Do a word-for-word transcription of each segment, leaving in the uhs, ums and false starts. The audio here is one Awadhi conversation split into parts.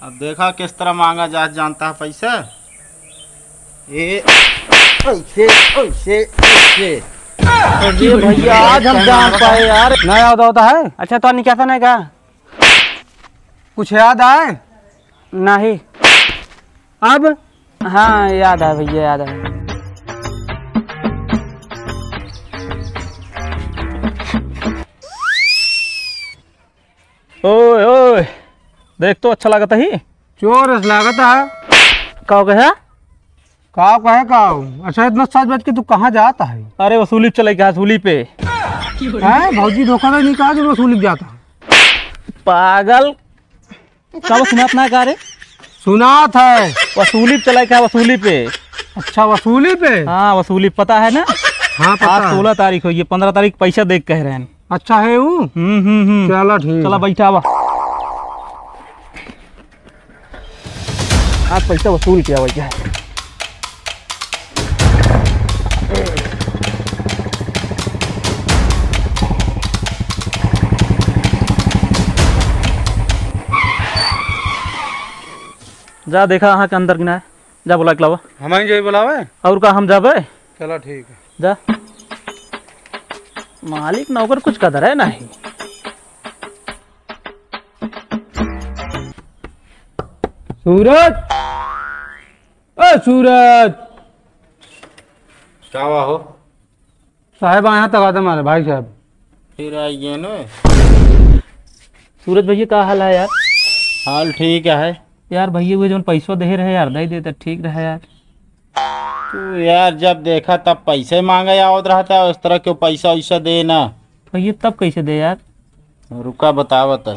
अब देखा किस तरह मांगा जा, जानता है पैसा। ए, ऐसे, ऐसे, ऐसे। अरे भैया, आज हम जान पाए यार। ना याद होता है? अच्छा, तो निकासा नहीं का? कुछ याद आए? नहीं। अब? हाँ, याद आए भैया, याद आए। ओए, ओए, देख तो अच्छा लागत ही। चोर अस लागत है। का कहे? का कहे का? अच्छा, इतना सज बज के तू कहाँ जात है? अरे, वसूली पे चले का, वसूली पे। हैं? भौजी धोखा तो नहीं कहा जो वसूली पे जाता है। पागल, का वो सुनात ना का रे? सुनात है। वसूली पे चला क्या, वसूली पे? अच्छा, वसूली पे? हाँ, वसूली, पता है ना? हाँ, पता आज है। सोलह तारीख होइए, पन्द्रह तारीख पैसा दे के कह रहे हैं। अच्छा है वो? हम्म, हम्म, हम्म। चला, ठीक चला, है। बैठा बा। आज पैसा वसूल किया हुआ है। जा देखा अहाँ के अंदर कि ना, जा बुला के लावा। हम ही जाई बुलावे। और का हम जाबे? चला ठीक है। जा। मालिक नौकर कुछ कदर है नहीं। सूरज, ओ सूरज। का हुआ हो? साहब, यहाँ तक आते मारे भाई साहब। फिर आइए न। सूरज भैया, का हाल है यार? हाल ठीक है। यार भैया, वो जौन पैसवा देहे रहे यार, दे देते, ठीक रहे यार। तू यार जब देखा तब पैसे मांगे आवत रहता है, उस तरह क्यों पैसा वैसा दे ना। भैया, तब कैसे दे यार? रुका, बतावत है।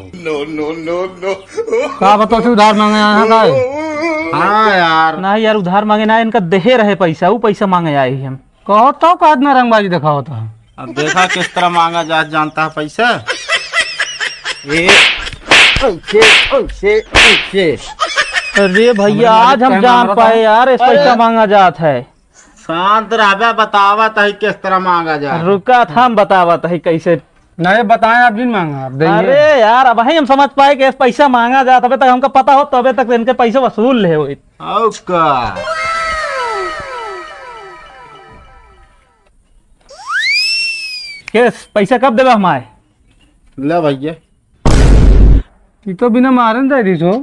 का बताओ, उधार मांगे आया है का? हाँ यार। ना यार, उधार मांगे ना, इनका देहे रहे पैसा, वो पैसा मांगे आए ही हम। कहो तो का इतना रंगबाजी दिखावत है? अब देखा किस तरह मांगा जा, जानता है पैसा। ए, ऐसे, ऐसे, ऐसे। अरे भैया, आज हम जान पाए यार, इस पैसा मांगा जात है। शांत रहबे, बतावत है किस तरह मांगा जा। रुका था, हम बतावत है कैसे। नहीं बताएं, आप जिन मांगा, आप देंगे। अरे यार, अब हम समझ पाए कि इस पैसा मांगा जात, अबे तक हमका पता हो, तबे तक इनके पैसे वसूल ले होइत। और का? केस, पैसा कब देबा हमारे? ले भैया। ई तो बिना मारन दे दिस हो।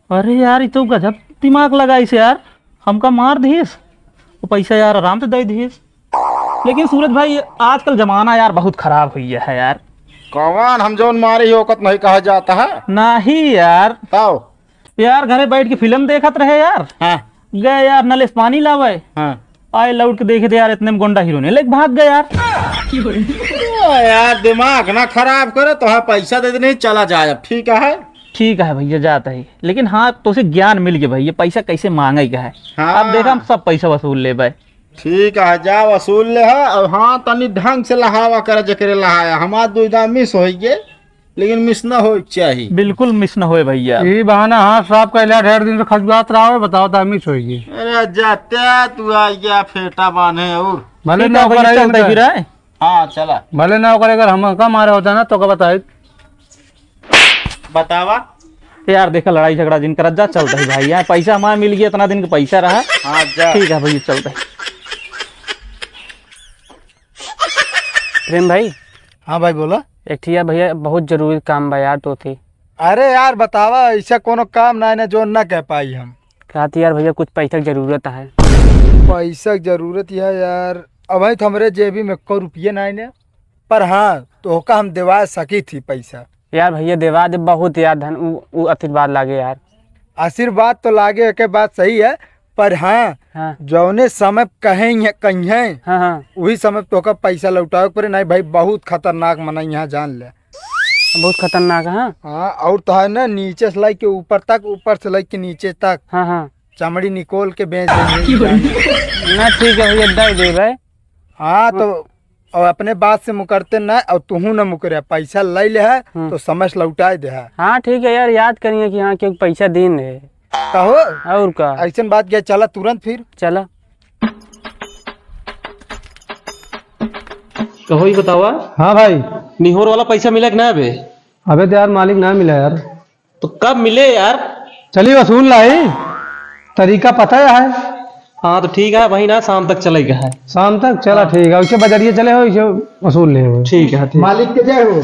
अरे यार, ई तो गजब दिमाग लगाइस यार, हमका मार दिस। वो पैसा यार आराम से दे दिस। लेकिन सूरज भाई, आजकल जमाना यार बहुत खराब हुई है यार। कौन हम जौन मारे ही औकत नहीं कहा जाता है? नहीं यार। तब? यार घरे बैठ के फिल्म देखत रहे यार। हाँ। गए यार नलेश पानी लावे। हाँ। आए लौट के देखे थे यार, इतने में गोंडा हीरो ने लेके भाग गए यार। ओ यार, दिमाग ना खराब करो, तो हाँ, पैसा दे देने, चला जाए अब, ठीक है? ठीक है भैया, जाता ही, लेकिन हाँ, तो से ज्ञान मिल गया भैया, पैसा कैसे मांगे का है। हाँ। अब देखा, हम सब पैसा वसूल लेबे। ठीक है, जा वसूल ले है। अब हाँ, तनी ढंग से लहावा कर, जकरे लहाया। हमार दुविधा मिस होइए, लेकिन मिस ना होए के चाही। बिल्कुल मिस ना होए भैया। ई बहाना हाथ साफ कर लिया, ढेर दिन से खजुआत रहा है, बताओ ता मिस होइए। अरे जाते तू आ गया फेटा बांधे और। भले ठीक है ना भैया, करे चलते अगर फिर आए। हाँ, चला। भले ना करे, अगर हमका मारे होता ना तो का बताई। बतावा। यार देखा, लड़ाई झगड़ा जिन करत जा, चलता ही भाई, यहाँ पैसा हमारा मिल गया, इतना दिन का पैसा रहा। हाँ, जा। ठीक है भैया, चलता ही। प्रेम भाई। हाँ भाई, बोला। एक ठे यार भैया, बहुत जरूरी काम बा यार, तो थी। अरे यार, बतावा, ऐसा कोनो काम ना है ना, जो ना कह पाई हम। कहती यार भैया, कुछ पैसा की जरूरत है। पैसा की जरूरत है यार, अबही तो हमरे जेबी में एको रुपये ना है ना, पर हाँ, तोहका हम देवा सकी थी पैसा। यार भैया, देवा दे, बहुत यार धन, उ, उ आशीर्वाद लागे यार। आशीर्वाद तो लागे, एक बात सही है, पर हाँ, हाँ। जौने समय कहें, कहें, हाँ, हाँ। वही समय तोहका पैसा लौटावे के पड़े। नहीं भाई, बहुत खतरनाक मनई यहाँ, जान ले। बहुत खतरनाक है। हाँ, और तो है ना, नीचे से लेके ऊपर तक, ऊपर से लेके नीचे तक। हाँ, हाँ। चमड़ी निकोल के बेच देंगे। ना, ठीक है भैया, दे दे भाई। हाँ, तो और अपने बात से मुकरते ना, और तुहू ना मुकरे, पैसा ले ले है, हम्म। तो समय से लौटाए दे है। हाँ, ठीक है यार, याद करिए कि हाँ, क्योंकि पैसा दीन है। कहो? और का? ऐसन बात क्या, चला तुरंत फिर। चला। कहो, ये बतावा। हाँ भाई। निहोर वाला पैसा मिला कि ना अबे? अबे तो यार, मालिक ना मिला यार। तो कब मिले यार? चली वसूल लाई, तरीका पता है। हाँ, तो ठीक है भाई ना, शाम तक चलेगा है। शाम तक? चला, हाँ। ठीक है, वैसे बजरिया चले हो, वैसे वसूल ले हो। ठीक है, ठीक। मालिक के जय हो।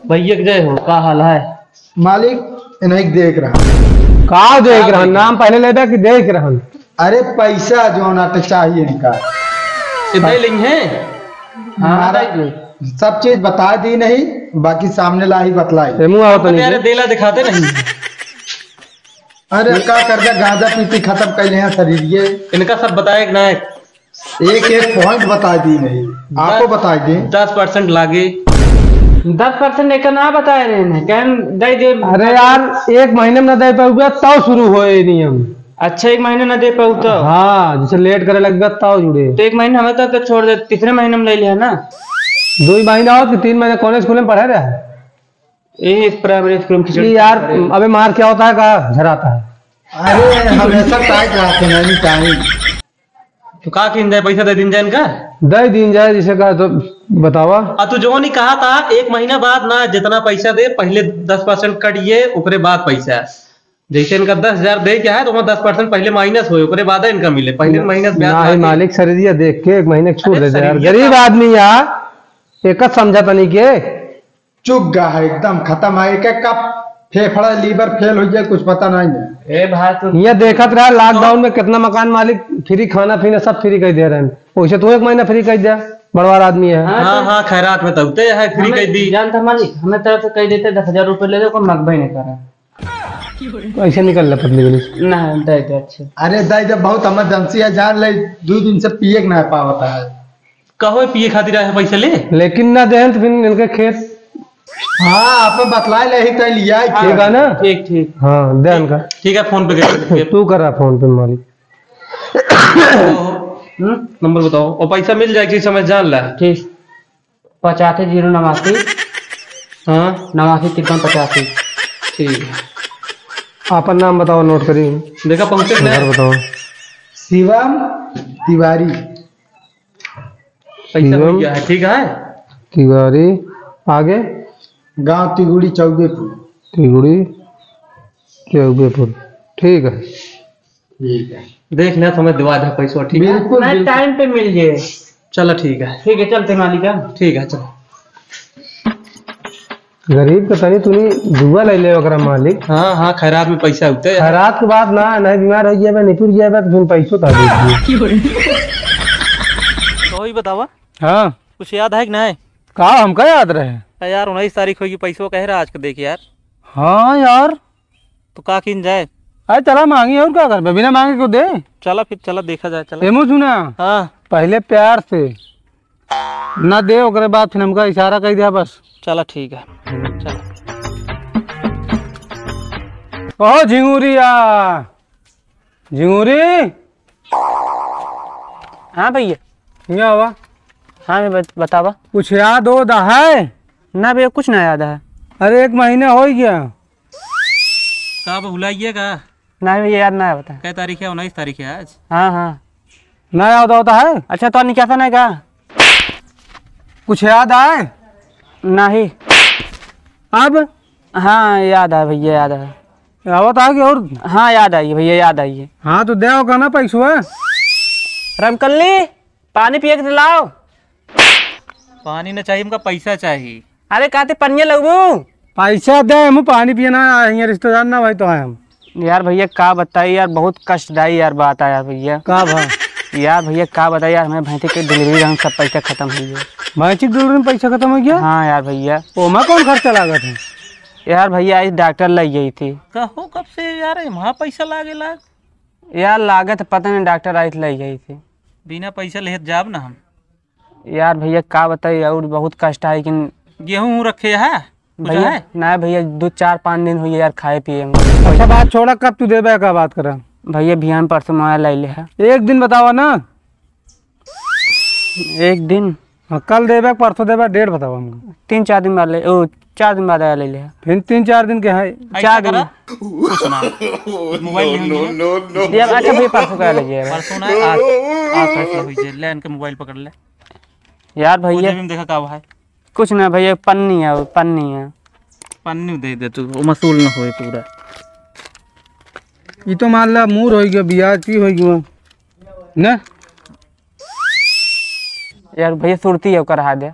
भैया के जय हो, का हाल है? मालिक, इन्हें देख रहा। का देख हाँ, रहा? भैया। नाम पहले लेबे कि देख रहा? अरे, पैसा जो ना तो चाहिए इनका। ये दे लेंगे? हाँ, हमारा दे दो। सब चीज बता दी नहीं, बाकी सामने ला ही बतलाई। ए, मुँह आओ तो अरे, नहीं। अरे, देला दिखाते नहीं। अरे, का कर दे, गांजा पी पी खत्म कर ले हैं शरीर ये। इनका सब बताए कि ना? एक एक पॉइंट बता दी नहीं, आपको दस, बता दें। दस परसेंट लागे। दस परसेंट एक ना बताए रहे हैं, कहन दे दे। अरे यार, एक महीने में ना दे पाऊगा, तब शुरू होए नियम। अच्छा, एक महीने ना दे पाऊ तो? हाँ, जैसे लेट करे लग गया, तब जुड़े। तो एक महीने हमें तो, तो छोड़ दे, तीसरे महीने में ले लिया ना। दो ही महीना हो कि तीन महीने कौन स्कूल में पढ़े रहे? ए, प्राइमरी स्कूल में खिचड़ी ये यार, पढ़े। अबे मार क्या होता है, का झराता है? अरे, हमेशा टाइट रहते हैं, नहीं टाइम। तो का किन जाए, पैसा दे दिन जाए इनका? दे दिन जाए, जैसे कहा तो बतावा। आ, तू जो नहीं कहा था, एक महीना बाद ना, जितना पैसा दे, पहले दस परसेंट कट ये, ओकरे बाद पैसा। जैसे इनका दस हजार दे क्या है, तो वहाँ दस परसेंट पहले माइनस होए, ओकरे बाद इनका मिले, पहले माइनस ब्याज ना, लागे। मालिक शरीरिया देख के एक महीने छोड़ अरे, दे दे यार, शरीरिया गरीब का आदमी यार, एक समझा तनी के। चुक गा है, एकदम खत्म है। एक एक का फेफड़ा, लीवर फेल हो जाए, कुछ पता नहीं है। ए भाई, तू ये देखत रहा, लॉकडाउन में कितना मकान मालिक फ्री खाना पीना सब फ्री कर दे रहे हैं, वैसे तू एक महीना फ्री कर दिया, बड़वार आदमी है। हाँ, हाँ, तो हाँ, खैरात में तो होते हैं, फ्री हमें कर दी। जानता मालिक, हमें तरफ से कह देते, दस हजार रुपये ले लो, कोई मगबे नहीं करा। ऐसे निकल ले पतली गली से। ना, दे दे, अच्छे। अरे दे दे, बहुत इमरजेंसी है, जान ले, दो दिन से पिए के ना पावता है। कहो पिए खातिर आए हैं पैसा ले? लेकिन ना देहन तो फिर इनके खेत। हाँ, आप बतलाए ले ही तय लिया है ठीक खेत। है ना? ठीक, ठीक। हाँ, देहन का। ठीक है, फोन पे कर। तू करा फोन पे मालिक। हम्म? नंबर बताओ। और पैसा मिल जाए किसी समय जान ला। ठीक। पचासी जीरो नवासी। हाँ। नवासी तिरपन पचासी। ठीक है। आपन नाम बताओ, नोट करी। देखा पहुँचे कि घर नहीं? बताओ। शिवम तिवारी। पैसा शिवम हो गया है, ठीक है? तिवारी, आगे? गांव तिगुड़ी चौबेपुर। तिगुड़ी चौबेपुर, ठीक है। ठीक है। देख ले, तुम्हें दिवा दे पैसा, ठीक है? बिल्कुल, नहीं, बिल्कुल। टाइम पे मिल जाए। चलो, ठीक है। ठीक है, चलते मालिक, हाँ? ठीक है, चलो। गरीब के तनी तूनी दुआ ले ले ओकरा मालिक। हाँ, हाँ, खैरात में पैसा होते हैं। खैरात के बात ना, नहीं बीमार हो गया बा, निपुर गया बा, तो फिर पैसों का दे दिए। तो ही बतावा। हाँ। कुछ याद है कि नहीं? का हमका याद रहे? अरे यार, उन्नीस तारीख होगी, पैसों कहे रहा आज का देख यार। हाँ यार। तो का किन जाए? अरे चला मांगी, और का करबे, बिना मांगे को दे। चला फिर, चला देखा जाए, चला। एमू सुना। हाँ। पहले प्यार से ना दे, ओकरे बाद फिर हमका इशारा कर दिया बस। चला ठीक है, चला। कहो झिंगुरिया, झिंगुरी। हाँ भैया। हियाँ आवा। हाँ भैया, बत-, बतावा। कुछ याद ओद है? ना भैया, कुछ ना याद है। अरे एक महीना हो गया। का भुलाइए का? नहीं भैया, याद ना आवता। कै तारीख है? उन्नीस तारीख है आज। हाँ, हाँ। ना याद आवता है? अच्छा, तो निकासा नहीं का? कुछ याद आए? नहीं। अब? हाँ, याद आए भैया, याद आए। आवत आ कि और? हाँ, याद आई भैया, याद आई। हाँ, तो दे का ना पैसवा? रमकल्ली, पानी पिए के लाओ। पानी ना चाहिए, हमका पैसा चाहिए। अरे, कहते पनिया लगबू? पैसा दे, हम पानी पिए ना आए हैं, रिश्तेदार ना भाई तो आए हम। यार भैया, का बताई यार, बहुत कष्टदायी यार बात है यार भैया। का भा? यार भैया, का बताई यार, हमें भैंसी के डिलीवरी रहन, सब पैसा खत्म हो गया। भैंसी के डिलीवरी में पैसा खत्म हो गया? हाँ यार भैया। ओमा कौन खर्चा लागत है? यार भैया, आई डॉक्टर लइ गई थी। कहो कब से यार, वहाँ पैसा लागे लाग? यार लागत पता नहीं, डॉक्टर आई लइ गई थी। बिना पैसा लेत जाब ना हम। यार भैया का बताई, और बहुत कष्ट है, लेकिन गेहूं हूं रखे है, कुछ भैया, है? ना भैया, दो चार पाँच दिन हुई यार, खाए पिए में। अच्छा बात छोड़ा, कब तू देबे का बात करा? भैया बिहान परसों में आया ले ले है। एक दिन बतावा ना। एक दिन? हाँ, कल देबे, परसों देबे, डेट बतावा हमको। तीन चार दिन बाद ले, ओ, चार दिन बाद आया ले ले है। फिर तीन चार दिन के है? ऐसा चार दिन। करा, कुछ ना। मोबाइल नहीं होंगे। यार, अच्छा भैया, परसों का ले जाइए। परसों ना, आज, आज फैसला हुई जे, ले इनके मोबाइल पकड़ ले। यार वो भैया। जेब में देखा का है? कुछ ना भैया, पन्नी है, वो पन्नी है। पन्नी दे दे तू, वो मसूल ना होए पूरा। ई तो मान ला मूर होइ गयो, बियाह की होइ गयो ना। यार भैया, सुरती है, ओकर रहा दे।